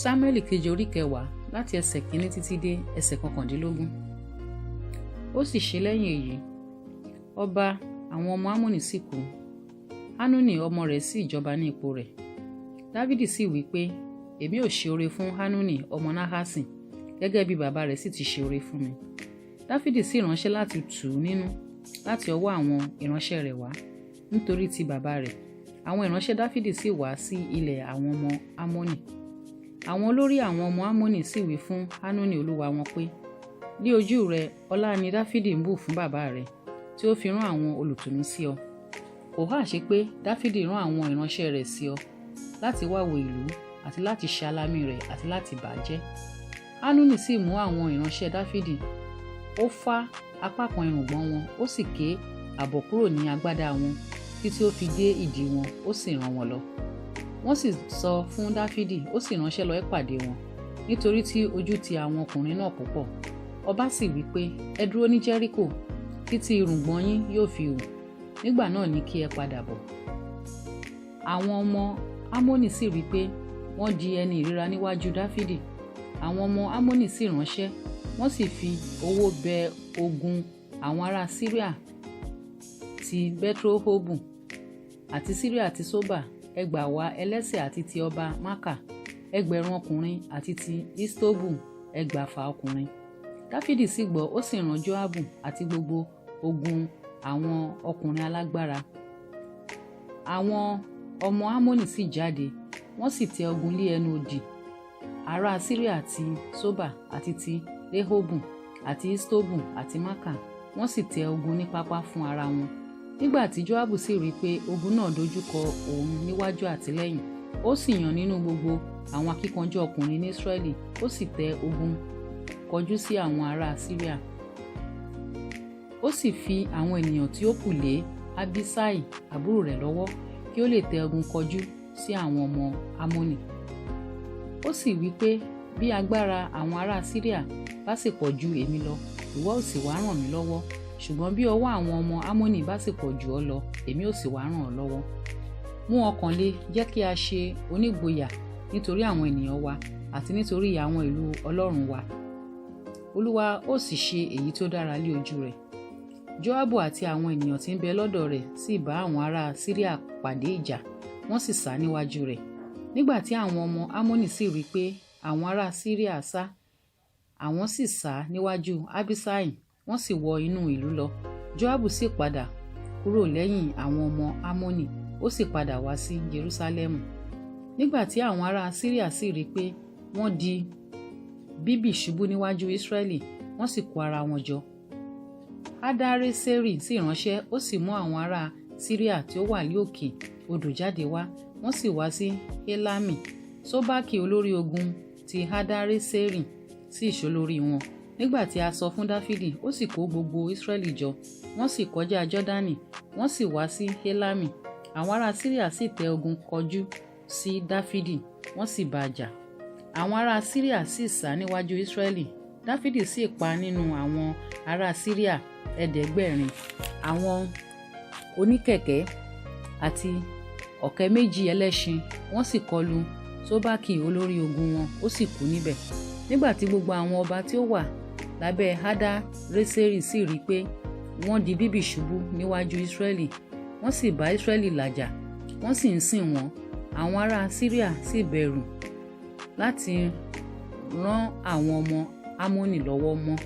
Sámúẹ́lì kejì orí kẹwàá, láti ẹsẹ̀ kínní títí dé ẹsẹ̀ 19. Ó sì ṣe lẹ́yìn èyí, ọba àwọn ọmọ Ámónì sì kú. Hánúnì ọmọ rẹ̀ sì jọba ní ipò rẹ̀. Dávìdì sì wí pé, "Èmi ò ṣe oore fún Hánúnì ọmọ Náhásì, gẹ́gẹ́ bí bàbá rẹ̀ sì ti ṣe oore fún mi." Dáfídì sì ránṣẹ́ láti tù ú nínú láti ọwọ́ àwọn ìránṣẹ́ rẹ̀ wá nítorí ti bàbá rẹ̀. Àwọn ìránṣẹ́ Dáfídì sì wá sí ilẹ̀ àwọn ọmọ Ámónì. Àwọn olórí àwọn ọmọ Ámónì sì wí fún Hánúnì olúwa wọn pé, "Ní ojú rẹ, ọlá ni Dáfídì ń bù fún bàbá rẹ̀, tí ó fi rán àwọn olùtùnú sí ọ. Kò háà ṣe pé Dáfídì rán àwọn ìránṣẹ́ rẹ̀ sí ọ láti wá wo ìlú àti láti ṣe alamí rẹ̀ àti láti bà á jẹ́?" Hánúnì sì mú àwọn ìránṣẹ́ Dáfídì, ó fá apá kan irùngbọ̀n wọn, ó sì ké ààbọ̀ kúrò ní agbádá wọn títí ó fi dé ìdí wọn, ó sì rán wọn lọ. Wọ́n sì sọ fún Dáfídì, ó sì ránṣẹ́ lọ ìpàdé wọn, nítorí tí ojú ti àwọn ọkùnrin náà púpọ̀. Ọba sì wí pé, "Ẹ dúró ní Jẹ́ríkò títí irùngbọ̀n yín yóò fi hù, nígbà náà ni kí ẹ padà bọ̀." Àwọn ọmọ Ámónì sì rí pé wọ́n di ẹni ìríra níwájú Dáfídì. Àwọn ọmọ Ámónì sì ránṣẹ́, wọ́n sì fi owó bẹ ogun àwọn ará Síríà ti Bẹtrohobu àti Síríà ti Ṣobà, 2000 ẹlẹ́sẹ̀, àti ti ọba Maaka, 1,000 ọkùnrin, àti ti Iṣtobu, 600 ọkùnrin. Dáfídì sì gbọ́, ó sì rán Joabu àti gbogbo ogun àwọn ọkùnrin alágbára. Àwọn ọmọ Ámónì sì jáde, wọ́n sì tẹ ogun lé ẹnu odi. Ará Síríà ti Ṣobà àti ti Rehobu àti Iṣtobu àti Maaka, wọ́n sì tẹ ogun ní pápá fún ara wọn. Nígbà tí Joabu sì rí i pé ogun náà dojúkọ òun níwájú àti lẹ́yìn, ó sì yàn nínú gbogbo àwọn akíkanjú ọkùnrin ní Israẹli, ó sì tẹ ogun kọjú sí àwọn ará Síríà. Ó sì fi àwọn ènìyàn tí ó kù lé Abiṣai àbúrò rẹ̀ lọ́wọ́, kí ó lè tẹ ogun kọjú sí àwọn ọmọ Ámónì. Ó sì wí pé, "Bí agbára àwọn ará Síríà bá sì pọ̀ ju èmi lọ, ìwọ ó sì wá ràn mí lọ́wọ́; ṣùgbọ́n bí ọwọ́ àwọn ọmọ Ámónì bá sì pọ̀ jù ọ́ lọ, èmi ó sì wá ràn ọ́ lọ́wọ́. Mú ọkàn le, jẹ́ kí a ṣe onígboyà nítorí àwọn ènìyàn wa àti nítorí àwọn ìlú Ọlọ́run wa. Olúwa ó sì ṣe èyí tó dára lé ojú rẹ̀." Joabu àti àwọn ènìyàn tí ń bẹ lọ́dọ̀ rẹ̀ sì bá àwọn ará Síríà pàdé ìjà, wọ́n sì sá níwájú rẹ̀. Nígbà tí àwọn ọmọ Ámónì sì rí i pé àwọn ará Síríà sá, àwọn sì sá níwájú Abiṣai, wọ́n sì wọ inú ìlú lọ. Joabu sì padà kúrò lẹ́yìn àwọn ọmọ Ámónì, ó sì padà wá sí Jerúsálẹ́mù. Nígbà tí àwọn ará Síríà sì rí i pé wọ́n di bíbì ṣubú níwájú Ísírẹ́lì, wọ́n sì kó ara wọn jọ. Hadareseri sì ránṣẹ́, ó sì mú àwọn ará Síríà tí ó wà ní òkè odò jáde wá, wọ́n sì wá sí Helami. Ṣobaki olórí ogun ti Hadareseri sì ṣolórí wọn. Nígbà tí a sọ fún Dáfídì, ó sì kó gbogbo Ísírẹ́lì jọ, wọ́n sì kọjá Jọ́dánì, wọ́n sì wá sí Helami. Àwọn ará Síríà sì tẹ ogun kọjú sí Dáfídì, wọ́n sì bá a jà. Àwọn ará Síríà sì sá níwájú Ísírẹ́lì. Dáfídì sì pa nínú àwọn ará Síríà 7,000 àwọn oníkẹ̀kẹ́ àti 42 ẹlẹ́ṣin. Wọ́n sì kọlu Ṣobaki olórí ogun wọn, ó sì kú níbẹ̀. Nígbà tí gbogbo àwọn ọba tí ó wà lábẹ́ Hadareseri sì rí i pé wọ́n di bíbì ṣubú níwájú Ísírẹ́lì, wọ́n sì bá Ísírẹ́lì làjà, wọ́n sì ń sìn wọ́n. Àwọn ará Síríà sì bẹ̀rù láti rán àwọn ọmọ Ámónì lọ́wọ́ mọ́.